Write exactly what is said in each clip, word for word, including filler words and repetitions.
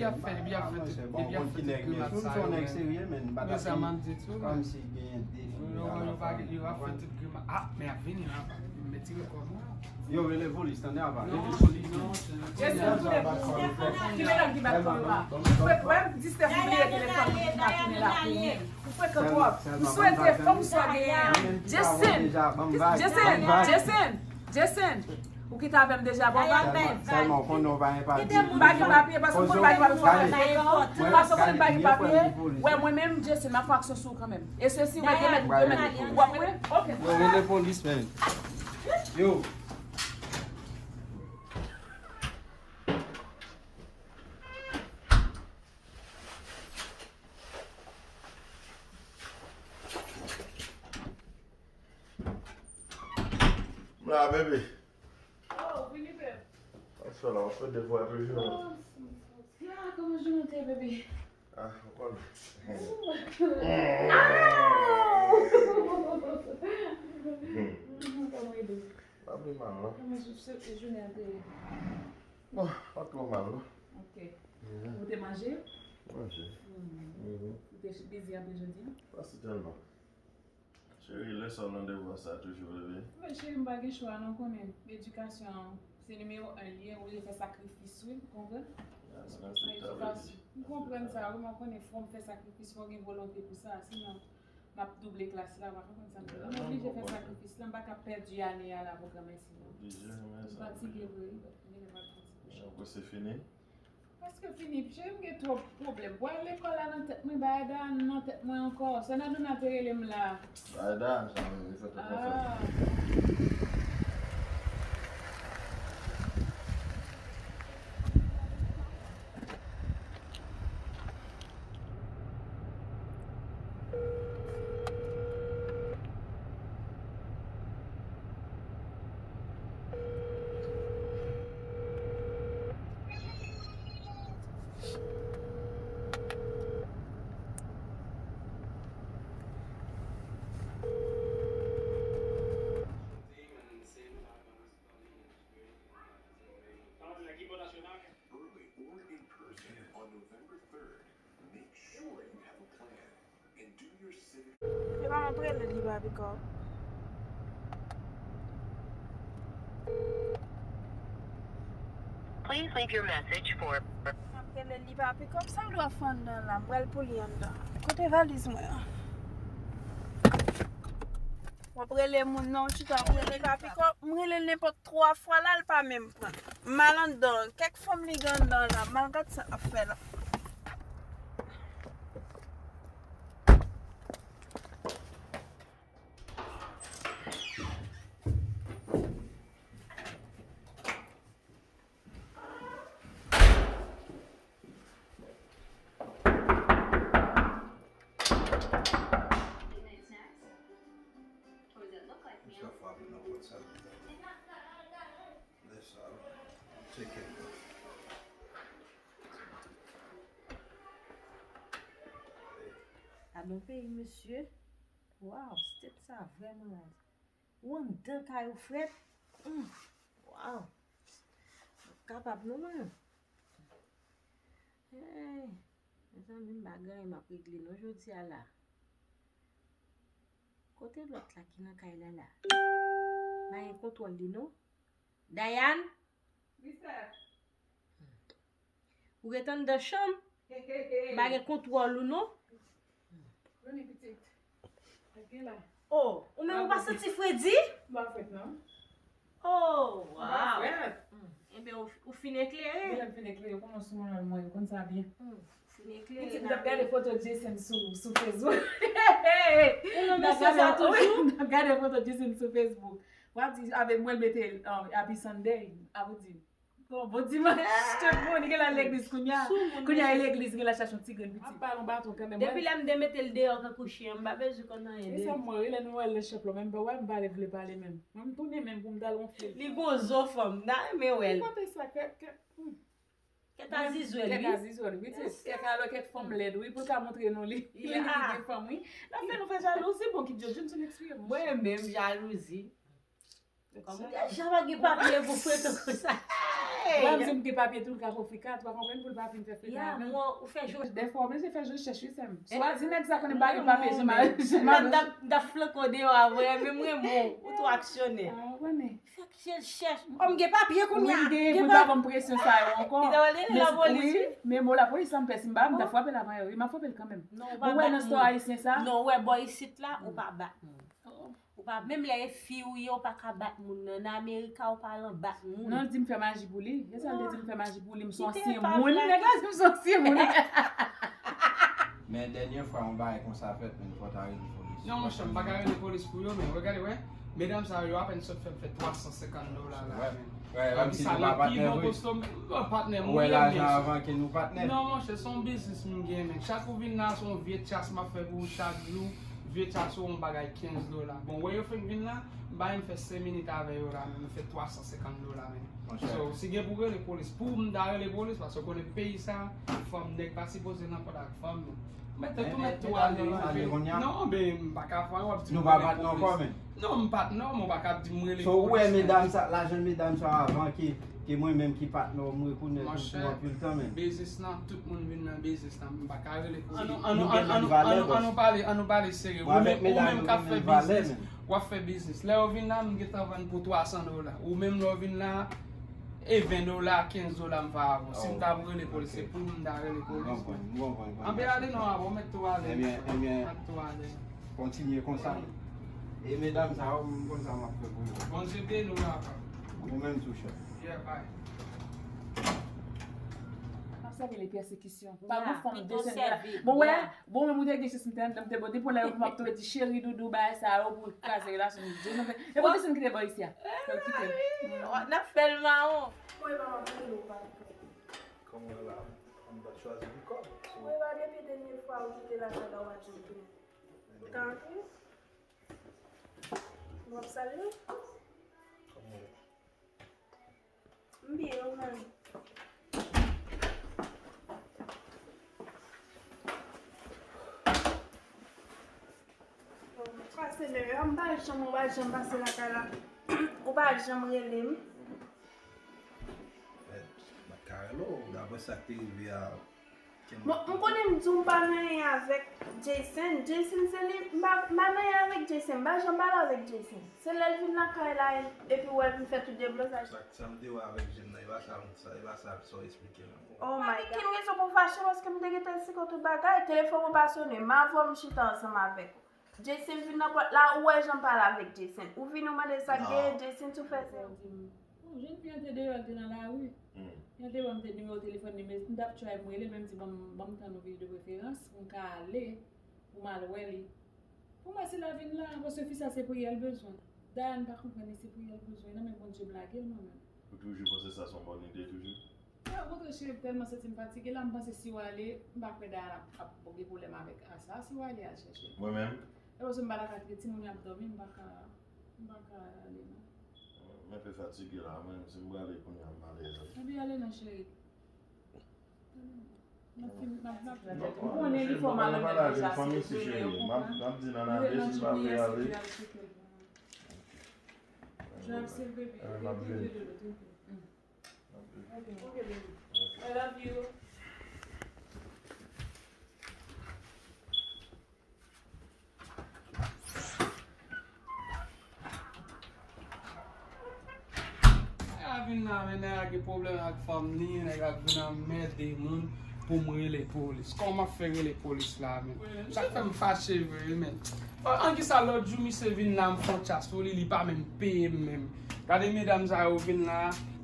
Ap fè, depi ap fè tout, depi ap fè tout grimas sa yo, men. Yo sa m ap di tou, men. Yo, yo, yo pa, yo ap fè tout grimas. Ah, men ap vini la, m retire kò m la. Yo, rele polis, tande apa. Rele polis. Jason, tou de pou ki medam ki bat kò yo a. Ou fè kwè m di Steph bliye telefòn mwen ki pa tounen la pou mwen. Ou frekan twòp. M swete fanm sa w genyen an. Jason, Jason, Jason, Jason. Ou kite avè m deja, bon, pa. Sèlman, sèlman, ou konnen ou pa gen papye. M pa gen papye, paske m konn pa gen papye. Paske m konnen m pa gen papye. Wè, mwen menm, Jason, m ap fè aksyon sou ou kanmenm. E sesi, wè, demen, demen. W ap wè? Ok. Yo, rele polis, men. Yo. M la, bebe. Oh, vini, bebe. Sa w fè la? W ap fè devwa epi vini. Oh, ya, kòman jounen te, bebe? Ah, w konnen. Kòman e do? Pa pi mal, non. Kòman jou-, se, jounen an te ye? Bon, pa twò mal, non. Ok. Ou te manje? Manje. Ou te bizi anpil jodi a? Pa sitèlman. Cheri, lè sa w nan devwa sa toujou, bebe? Men cheri, m pa gen chwa non, konnen edikasyon an se nimewo en li ye, ou oblije fè sakrifis, wi, ou konprann? Edikasyon, m konprann sa, wi, men w konnen fò m fè sakrifis, fò w gen volonte pou sa, sinon m ap double klas la, w pa konprann sa m fè la. M oblije fè sakrifis la, m pa ka pèdi ane a la pou granmèsi non. M fatige vre, wi, m genlè pa fatige. Apre se fini? Prèske fini, cheri, m gen twòp pwoblèm. Pral lekòl la nan tèt mwen, bagay Dayane nan tèt mwen ankò. Sè Nadona te rele m la. Bagay Dayane sa menm, li fè tèt mwen fè. Early or in person on November third, make sure you have a plan and do your civic. Epa m ap rele li pa pikòp. Please leave your message for. M ap rele li pa pikòp. Sa l dwe fè anndan la? M pral pou li anndan. Kote valiz mwen an? W ap rele moun nan, ou chita w ap rele l pa pikòp. M rele l nenpòt twa fwa la, l pa menm pran. M al anndan. Kèk fanm li gen anndan la, m al gad sa l ap fè la. Misye frape nan pòt sa. Lè sa, tcheke. Gad yon peyi, mesye. Waw, state sa vrèman raz. Ou anndan kay ou frèt? Hum, waw. M p ap kapab non mwen. Hey, mezanmi, m pa gen anyen m ap regle non jodi a la. Kote lòt la ki nan kay la la? M pa gen kontwòl li non. Dayane? Wi, sè. Ou ret anndan chanm? M pa gen kontwòl ou non. Vini pitit. Gade la. Oh, ou menm ou pa santi fredi? M pa frèt non. Oh, waw. M pa frèt. Hmm. Enben, ou, ou fin eklere. Depi m fin eklere, ou konnen sou mwen mwen, ou konn sa byen. Hmm. Fin eklere. Pitit, m t ap gade foto Jason sou, sou Facebook. Ou nan mesye sa toujou? M t ap gade foto Jason sou Facebook. W ap di, avèk mwen, l mete, um, Happy Sunday. Ap di, bon, bon dimanch, tout moun, li genlè al legliz kounye a. Kounye a, e legliz, li genlè al chache yon ti grenn pitit. M ap ba l yon baton kanmenm. Depi lè m demete l deyò kankou chen, m pa bezwen konn anyen de li. E sa m wè, wi, lè nou wè l nan shop la, menm pa wè, m pa vle pale menm. Mwen, m tounen menm pou m t al gonfle. Li gon zo fanm, m ta renmen wè l. Ou konte sa, kèk, kèk, hmm. Kèt a zizwèl, wi. Kèt a zizwèl, wi, ti. Kèt alò, kèt fanm lèd, wi, pou l ka montre nou li. Li, li gen fanm, wi. L ap fè nou fè jalouzi, bon, ki djòl, Johnson eksprime. Mwen menm, jalouzi. Kòm ou deja pa gen papye pou frete konsa. Mwen, m di m gen papye tou, l ka fè frika, ou pa konprann, pou l pa vin fè frika avè m. Dèfwa, w oblije fè rechèch, wi, sè m. Swazi nèg sa konnen m pa gen papye, jan m a, jan m a. M t ap, m t ap flanke w deyò a vre, men m renmen w, ou twò aksyonè. Ah, ou konnen. Fè rechèch. Kòm gen papye kounye a. Wi, m gen, pou l pa ban m presyon sa yo ankò. Li ta pral rele lapolis, wi. Men bon, lapolis la, m pè si m pa, m ta frape l avan yè, wi, m ap frape l kanmenm. Non, ou pa bat moun. Ou wè nan spò ayisyen sa? Non, ou wè bò isit la, ou pa bat moun. Ou pa, menm lè e fi ou ye, ou pa ka bat moun nan. Nan Amerika, ou pa lan bat moun. Non, l di m fè maji pou li. E sa l te di m fè maji pou li, m se yon ansyen moun. Nèg la di m se yon ansyen moun. Men dènye fwa yon bagay konsa fèt, men fò ta rele polis. Non, monchè, m pa ka rele polis pou yo, men regade, wè. Medam sa yo, yo apèn sot fè m fè twa san senkant dola la, men. Wè, wè, kòmsi nou pa patnè vre. Patnè, mwen, wè, lajan avan ke nou patnè. Non, monchè, se yon biznis m gen, men. Chak ou vin la, se yon vye tchas m ap fè pou ou chak jou. Vye tchas ou yon bagay kenz dola. Bon, wè yo fenk vin la, m pa menm fè senk minit avè yo la, men m fè twa san senkant dola, men. So, si gen pou rele polis, pou m ta rele polis, paske w konnen peyi sa, fanm, nèg pa sipoze nan kòd ak fanm. Mèt tou, mèt tou ale. Non, ben, m pa ka fè, w ap di m rele polis. Non, m patnè w, men w pa ka ap di m rele polis. So, ou wè medam sa, lajan medam sa avan ke, ke mwen menm ki patnè w, m rekonèt ou pou anpil tan, men. Biznis lan, tout moun vin nan biznis lan, m pa ka rele polis. Ann nou, ann nou, ann nou, ann nou, ann nou pale, ann nou pale serye. Ou menm, ou menm k ap fè biznis, w ap fè biznis. Lè yo vin la, m gentan vann pou twa san dola. Ou menm lè w vin la, e ven dola, kenz dola m fè avè w. Si m ta pou rele polis, se pou m ta rele polis. M konprann, m konprann, m konprann. Ann ale non, avè w mèt tou ale. Ebyen, ebyen, mèt tou ale. Kontinye konsa. E medam sa yo, m konn sa m ap fè pou yo. Bondye beni w, papa. Ou menm tou, chèf. Yeah, bye. M ap sèvi le pyès. Kesyon. Pa gen fanm de sèn la. Bon, wè, bon, men mwen te gen chans, m te anndan, m te bon, depi lè yo pou m ap tou di cheri doudou, bagay sa yo, pou kraze relasyon nou. Dye, non, men, e bon, de sèn ki te bò isi a. Fè l kite. N ap fè l mawon. Mwen pa m ap rele w pa. Kòman w la? M pa t chwazi pou kòb. Mwen pa depi dènye fwa ou kite lakay la, w pa janm tounen. Ou ta antre? W ap salye? Kòman w ye? M byen, ou menm? Pase lè a, m pa janm, ou pa janm pase lakay la. Ou pa janm rele m. Mèt, m pa t ka rele w, daprè sa k te rive a. Bon, m konnen m di w m pa nan anyen avèk Jayson. Jayson se li, m pa, m pa nan anyen avèk Jayson. M pa janm pale avèk Jayson. Se lè l vin lakay la, epi w wè l vin fè tout deblozaj. Sa, sa m te wè avèk jèn nan, e pa sa, sa, e pa sa, sa w eksplike m. Oh my God. Avèk ki rezon pou fache, paske m te gentan eksplike w tout bagay. Telefòn ou pa sonnen, m avè w m chita ansanm avèk ou. Jayson vin nan pòt la, ou wè jan m pale avèk Jayson. Ou vini, ou mande sa k genyen, Jayson tou fè se. Bon, jèn fi an te deyò, l te nan lari. Li te ban m te nimewo telefòn li, men m t ap try pou m rele l, men m di, "Ban m, ban m tann yon videyo de preferans pou m ka ale, pou m al wè li." Pou mwen, se la vin la, paske fi sa se priyè l bezwen. Dayane pa konprann li, se priyè l bezwen, nan men Bondye m lage l mwen menm. Ou toujou panse sa se yon bòn ide toujou? Mwen rantre cheri, m tèlman santi m fatige la, m panse si w ale, m pa kwè Dayane ap, ap gen pwoblèm avèk Asa, si w ale al chèche. Mwen menm? E paske m pa ta ka kite timoun yo ap dòmi, m pa ka, m pa ka ale non. Mwen pe fatige la, mwen menm si m prale kounye a m alèz. Epi ale non cheri. M ap fin, m ap, m ap, m konnen li fè w mal anpil deja, si w vle ou konprann. M ap, m ap di Nana de si l pa vle ale. Drive safe, baby. Drink de dlo, drink de dlo. Ok, baby. I love you. Nèg la vin la, men nèg la gen pwoblèm ak fanm li, nèg la vin anmède moun pou m rele polis. Kòman m ap fè rele polis la, men? Sa k fè m fache vre, men. An, an ki sa lòt jou, misye vin la, m fè yon tchas pou li, li pa menm peye m menm. Gade medam sa yo vin la,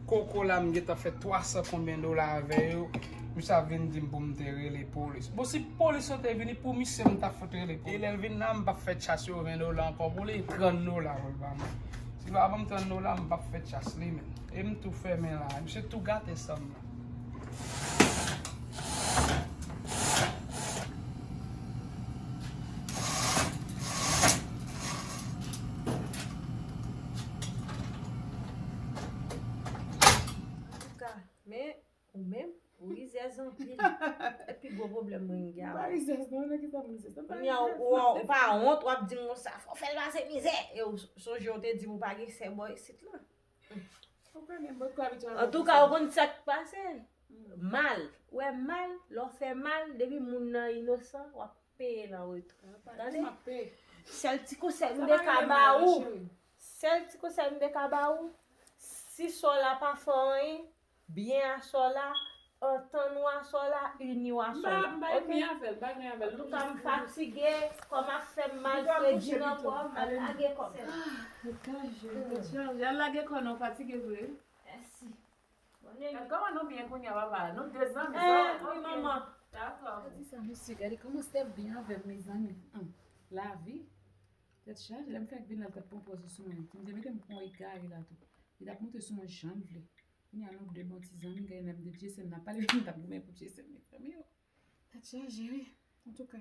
koko la, m gentan fè twa san konbyen dola avè yo. Misye ap vin di m pou m te rele polis. Bon, si polis yo te vini pou misye, m t ap fout rele polis. E lè l vin la, m p ap fè tchas yo ven dola ankò pou li, trant dola pou l ba mwen. Si l pa ban m trant dola, m p ap fè tchas li menm. E m tou fèmen la. Misye tou gate san m nan. Antouka, men ou menm, ou rizèz anpil. Se pi gwo pwoblèm mwen gen avè w. M pa rizèz non, nan ki sa m rizèz? Kounye a, ou, ou pa wont, w ap di m konsa, fò w fè l pase mizè. E w sonje w te di m ou pa gen sè bò isit la. Antouka, ou konn sa k pase? Mal. Ou wè mal, lè w fè mal, depi moun nan inosan, w ap peye l an retou. Tande? Sèl ti konsèy m te ka ba ou, sèl ti konsèy m te ka ba ou, si sò la pa fè w anyen, byen a sò la, antann ou a sò la, ini ou a sò la. Oke? Antouka, m fatige, kò m ap fè m mal, fredi nan kò m, m ap lage kò m. Al lage kò non, fatige vre. Mèsi. Gad kòman nou byen kounye a, papa. Nou de zanmi, eh, sa, wi, ok, manman. Dakò. Gade sa, mesye, gade kòman Steph byen avè m, mezanmi. Hum, lavi. Tèt chaje, lè m fèk vin la, l t ap pran pòz sou mwen. M te mete m pran egare la tou. Li t ap monte sou mwen jan l vle. Kounye a nou de bon ti zanmi, gade lè m de Jason, n ap pale, m t ap goumen pou Jason, mezanmi, oh. Tèt chaje, wi. Antouka,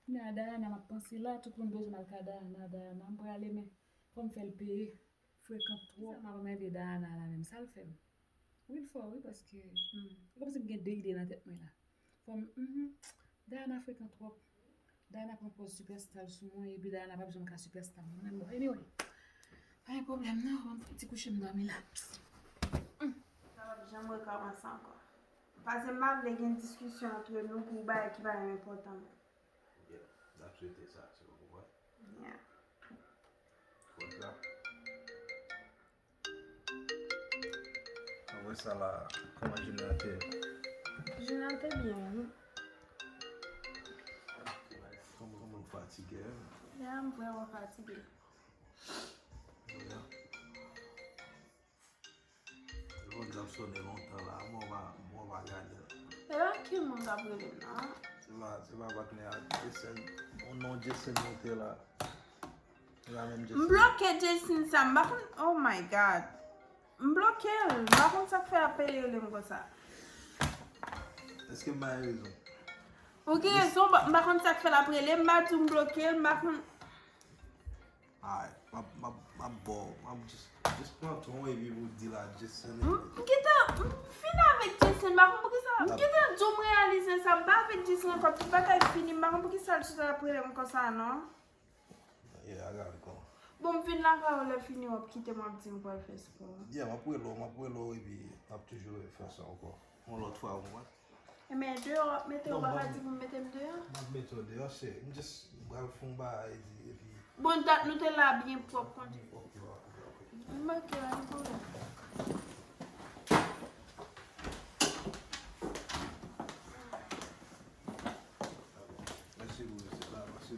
kounye a Dayana m ap panse la, tout moun bezwen m al ka Dayana, Dayana, m prale, men fò m fè l peye. Frekan twòp. Sa m ap anmède Dayana la menm, sa l fè m? Wi, l fò, wi, paske, hmm, se kòmsi m gen de ide nan tèt mwen la. Fò m, mhm, Dayana frekan twòp. Dayana pran pòz sipèsta l sou mwen, epi Dayana p ap janm ka sipèsta m. Mwen menm, bon, anyway, pa gen pwoblèm, non, ban m fè ti kouche m dòmi la. Hmm. Sa p ap janm rekòmanse ankò. Paske m pa vle gen diskisyon antre nou pou bagay ki pa menm enpòtan. Yeah, n ap swete sa, se pa pou wè. Yeah. Konsa. Apre sa la, kòman jounen an te ye? Jounen an te byen, wi. Kòman, kòman w fatige, wi? Ya, m vrèman fatige. Ya. Telefòn sa ap sone lontan la, mwen pa, mwen pa gade l. E pa ki moun k ap rele m nan? Se pa, se pa patnè a Jason, yon non Jason monte la. M bloke Jason sa, m pa konn, oh my God. M bloke l, m pa konn sa k fè l ap rele m konsa. Èske m bay rezon? Ou gen rezon, m pa konn sa k fè l ap rele m, m pa di w m bloke l, m pa konn. Alright, m ap, m ap, m ap ba w, m ap just, just pran ton epi pou w di l a Jason. M, m gentan, m fini avèk Jason, m pa konn poukisa. M gentan di w m reyalize sa, m pa avèk Jason ankò, tout bagay fini, m pa konn poukisa l chita l ap rele m konsa non. Yeah, I gotta go. Bon, m vin lakay ou lè fini w ap kite m w ap di m pral fè spò. Yeah, m ap rele w, m ap rele w epi n ap toujou fè sa ankò. Yon lòt fwa, ou konprann? Ebyen, deyò w ap mete w, pa ka di pou m mete m deyò? M ap mete w deyò, se, m just, m pral fè yon bagay epi. Bon, dat nou te la byen pwòp konsa. Ok, ok, ok. M manke la, gen pwoblèm. Mèsi pou vizit la, mèsi.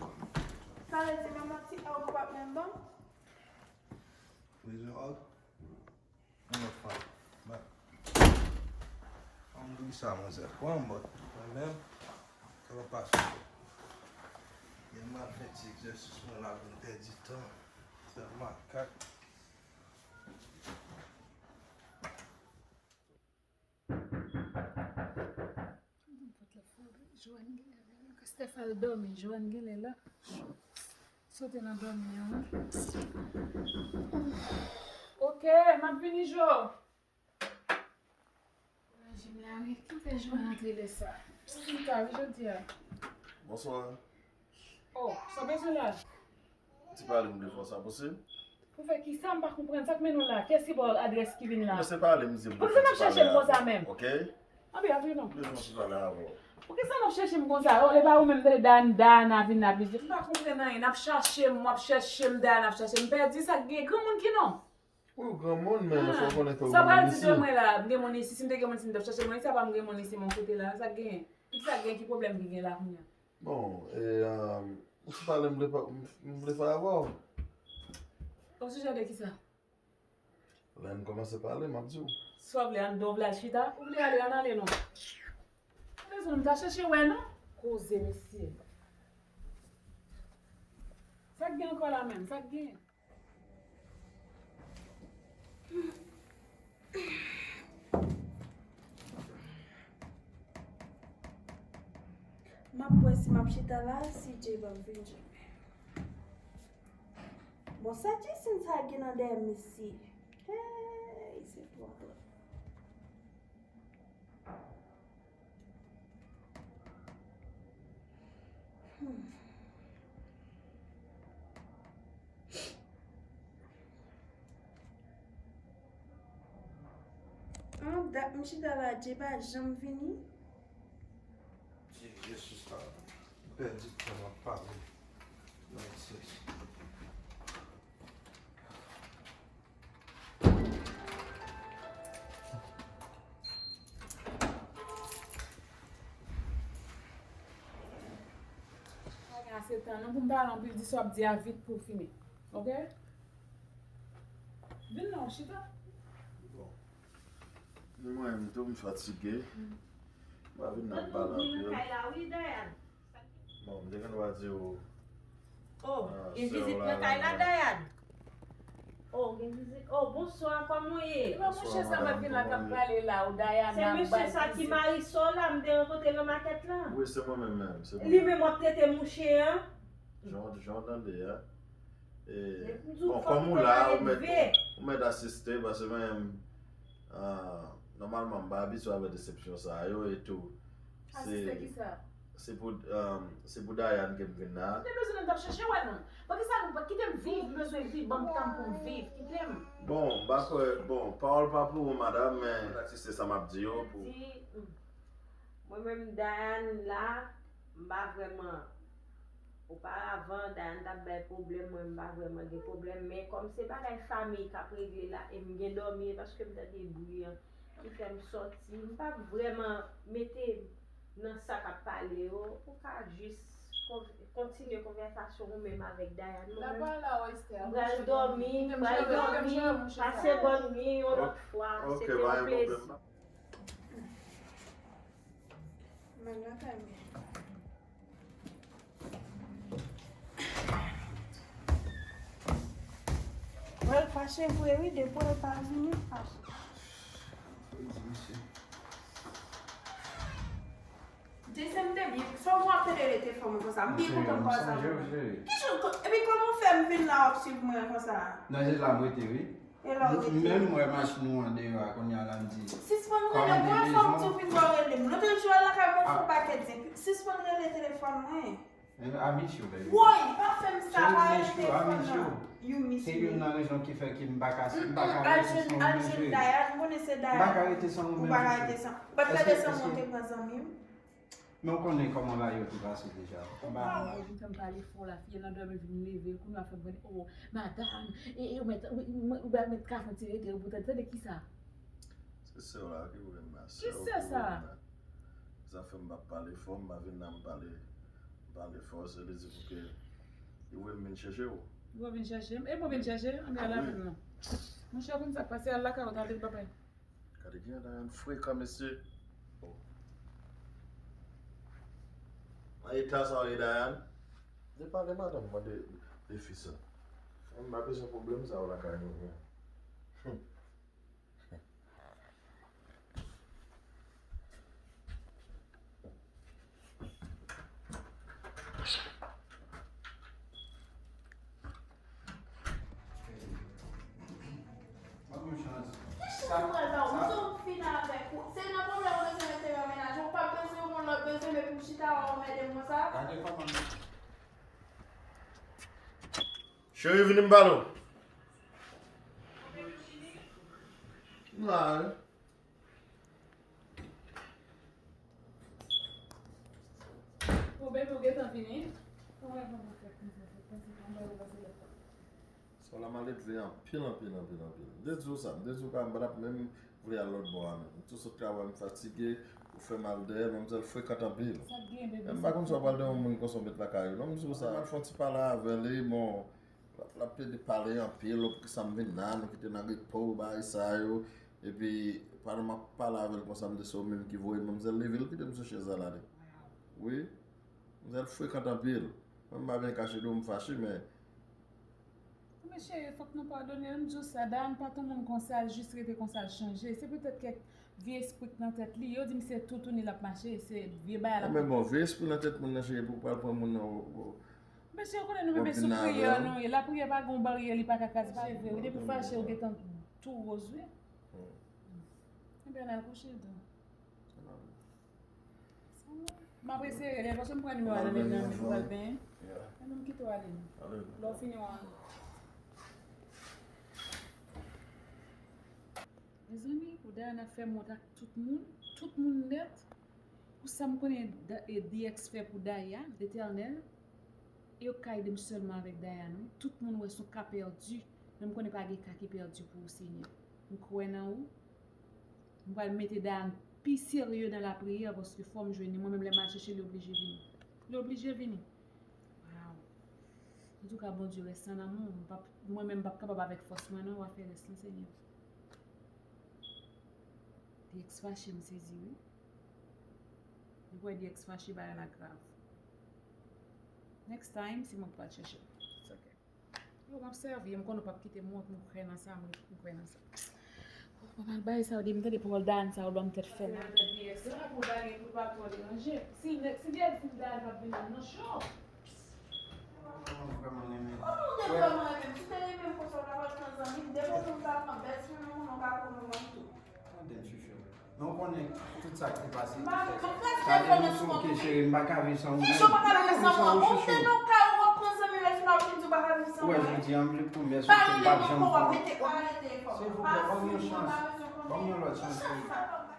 Sa vle di menm yon ti hug ou p ap menm ban m? Bezwen hug? Yon lòt fwa. Ban m di sa, manzè. Pran m, but mwen menm, sa pa pase. Gen mal fè ti egzèsis mwen la pou m pèdi tan. Fè makak. Joanne genlè vini, ke Steph al dòmi, Joanne genlè la. Sote nan dòmi an, wi. Ok, m ap vini, Jo. Jim la, wi. Ki fè Joanne antre lè sa? Jim ka, wi, jodi a. Bonswa. Oh, sa w bezwen la? Ti pale m de fò, sa posib? Pou fè kisa? M pa konprann sa k mennen w la. Kiyès ki ba w adrès ki vin la? Non, se pale m di m. Poukisa n ap chèche m konsa menm? Ok? Anpi, anpi non. M bezwen ti pale avè w. Poukisa n ap chèche m konsa? Oh, e pa ou menm, tande Dayana, Dayana vin la plizyè. M pa konprann anyen. N ap chache m, w ap chèche m, Dayana ap chache m. M pèdi, sa k gen? Granmoun ki non? Wi, w granmoun, men fò w konnen ke w gen moun isi. Sa w pral di de mwen la? M gen moun isi. Si m te gen moun isi, m t ap chache moun isi. Apa m gen moun isi, men kote la? Sa k genyen? Ki sa k genyen? Ki pwoblèm ki gen la kounye a? Bon, e, um, ou ti pale m vle pa, m, m vle fè avè w. Osijè de kisa? Lè n kòmanse pale, m ap di w. Si w ap vle anndan, w vle al chita, ou vle ale, ann ale non. Ou bezwen m ta chèche wè non? Koze, mesye. Sa k gen ankò la menm? Sa k gen? M ap wè si m ap chita la, si Jay p ap vin jwenn mwen. Bon, sa Jason sa gen nan dèyè misye? Hey, se twòp. Hmm. An dat m chita la, Dje pa janm vini. Ti vye sista, m pèdi tan m ap pale. Nan sèch. Pa gen ase tan non pou m pale anpil, di sa w ap di a vit pou w fini. Oke? Vin non, chita. Bon. Mwen menm tou, m fatige. M pa vin nan pale anpil. Kay la, wi, Dayan. Bon, m te gen dwa di w. Oh, gen vizit nan kay la, Dayan. Oh, gen vizit. Oh, bonswa, kòman w ye? Epa mouche sa mwen vin la k ap pale la, ou Dayan. Se mesye sa ki mari sè w la, m te rankontre l nan makèt la. Wi, se mwen menm menm, se mwen menm. Li menm w ap trete mouche an? Jan w tande a. E, bon, kòm ou la, ou mèt, ou mèt asiste, paske mwen menm, ah, nòmalman, m pa abitye avè desepsyon sa yo, e tou. Asiste kisa? Se pou, um, se pou Dayan ke m vin la. M te bezwen w, m t ap chèche w non. Poukisa nou pa kite m viv, m bezwen viv, ban m tan pou m viv, kite m. Bon, m pa kwè, bon, pawòl pa pou ou, madanm, men asiste sa m ap di yo pou. Mwen menm, Dayan la, m pa vrèman. Oparavan, Dayan t ap bay pwoblèm, mwen, m pa vrèman gen pwoblèm, men kòm se bagay fanmi k ap regle la, e m gen dòmi, e paske m tande bri an ki fè m sòti, m pa vrèman mete nan sa k ap pale yo, ou ka jis kon-, kontinye konvèsasyon ou menm avèk Dayan. Mwen menm, m pral dòmi, m pral dòmi, pase bòn nwi yon lòt fwa, se te yon plezi. Wè l fache vre wi, depi w pa vini l fache. Jason, m te byen, fò mwen ap tande rete fò mwen konsa. M byen kontan m konsa. Ki jan, epi kòman w fè m vin la w ap swiv mwen konsa? Nan je la m rete wi. E la w rete. Menm m wè machin ou an deyò a, kounye a la m di. Sispann rele mwen, fò m tou fin bò rele m. Lòt jou al lakay mwen fè yon pakèt zen. Sispann rele telefòn mwen. I miss you, baby. Woy, pa fè m sa, pa rele telefòn nan. You miss me. Se youn nan rezon ki fè ke m pa ka, m pa ka rete san ou menm, cheri. Al jwenn Dayan, m konnen se Dayan. M pa ka rete san ou menm, cheri. Ou pa ka rete san. Ou pa t rete san mwen, ou te pran zanmi m. Men w konnen kòman bagay yo te pase deja. Ou pa wè, ou fè m pale fò la, fi an nan dòmi vin leve l, kounye a fè m konnen, oh, madanm, e, e, ou mèt, ou, ou, ou mèt ka fè yon ti rete, ou pou tande, tande kisa? Se sè w la ki voye m la. Ki sè sa? Sa fè m pa pale fò, m pa vin la m pale, m pale fò, se li di pou ke li voye m vin chèche w. Li voye w vin chèche m? E mwen vin chèche? Anben al avè m non. Monchè, ou konn sa k pase, al lakay ou, tande l, babay. Gade kijan Dayan frekan, mesye. Oh. Nan eta sa w ye, Dayan? De pale madanm mwen de, de fi sa. Mwen m pa bezwen pwoblèm sa yo lakay nou, non. Hmm. Ki chans m pral ba w? M tou m fin avèk ou. Se nan pwoblèm ou bezwen mete nan mennaj ou. Ou p ap bezwen yon moun lòt bezwen, men pou chita w ap anmède m konsa. Gade kòman. Cheri, vini m pale w. M la, wi. Bon, baby, ou gentan vini? Kòman w fè konsa, fè konsa, kòman w pase lòt la? Sa la, m al leve anpil, anpil, anpil, anpil. M te di w sa, m te di w pa, m pa t ap menm vle al lòt bò a menm. M tou sot travay, m fatige, ou fè m al dèyè, manmzèl frekant anpil. Sa k gen, baby? Men m pa konn sa w pral de yon moun konsa w met lakay ou. Non, m di w sa, m al fè yon ti pale avè l, e bon, l ap, l ap plede pale anpil, oh, poukisa m vin la, nou kite nan repo, bagay sa yo. Epi, pandan m ap pale avè l konsa, m di se ou menm ki voye m, manmzèl leve, l kite m sou chèz la, l ale. Wi. Manmzèl frekant anpil. Mwen, m pa byen kache di w m fache, men. Men cheri, fòk nou padone l, m di w sa, Dayan pa t yon moun konsa, l jis rete konsa, l chanje. Se petèt kèk vye espri k nan tèt li. Yo di m se toutouni l ap mache, se vye bagay l ap. Men bon, vye espri nan tèt moun nan, cheri, pou w pral pran moun nan, w, w, Men cheri, ou konnen nou menm se sou priyè nou ye. Lapriyè pa gen yon baryè, li pa ka kraze. Se vre, wi, depi w fache, ou gentan tou woz, wi. Ebyen, n al kouche tou. M ap eseye, lè paske m pran nimewo a nan men m, nan men m, m pral benyen. Ebyen, m kite w ale. Lè w fini, w a. Mezanmi, pou Dayana fè m wont ak tout moun, tout moun nèt. Pou sa m konnen D X fè pou Daya, Letènèl, e yo ka ede m sèlman avèk Daya non. Tout moun wè se yon ka pèdi, men m konnen pa gen ka ki pèdi pou ou, Senyè. M kwè nan ou. M pral mete Daya pi serye nan lapriyè paske fò m jwenn li. Mwen menm lè m al chèche l, li oblije vini. Li oblije vini. Waw. Antouka, Bondye, rès lan nan men w. M p ap, mwen menm m p ap kapab avèk fòs mwen non, w a fè rès lan, Senyè. D X fache, m sezi wi. Li kwè D X fache, bagay la grav. Next time, se mwen k pral chèche l. It's okay. Yo, m ap sèvi, m konnen w p ap kite m wont, m kwè nan sa, m kwè nan sa. Oh, pa mal bay sa, ou di m tande pawòl Dayana sa, ou ban m tèt fè mal. Tande m, Fifi. Men w konnen tout sa ki te pase te fè sa. Tande m, ok, cheri, m pa ka viv san ou menm. Fifi, w pa ka viv san mwen. Ou te nan kay ou ap pran zanmi lè final ou vin di w pa ka viv san mwen. Ou wè, jodi a, m vle pwomès ou ke m p ap janm fè. Silvouplè, ban m yon chans. Ban m yon lòt chans, cheri.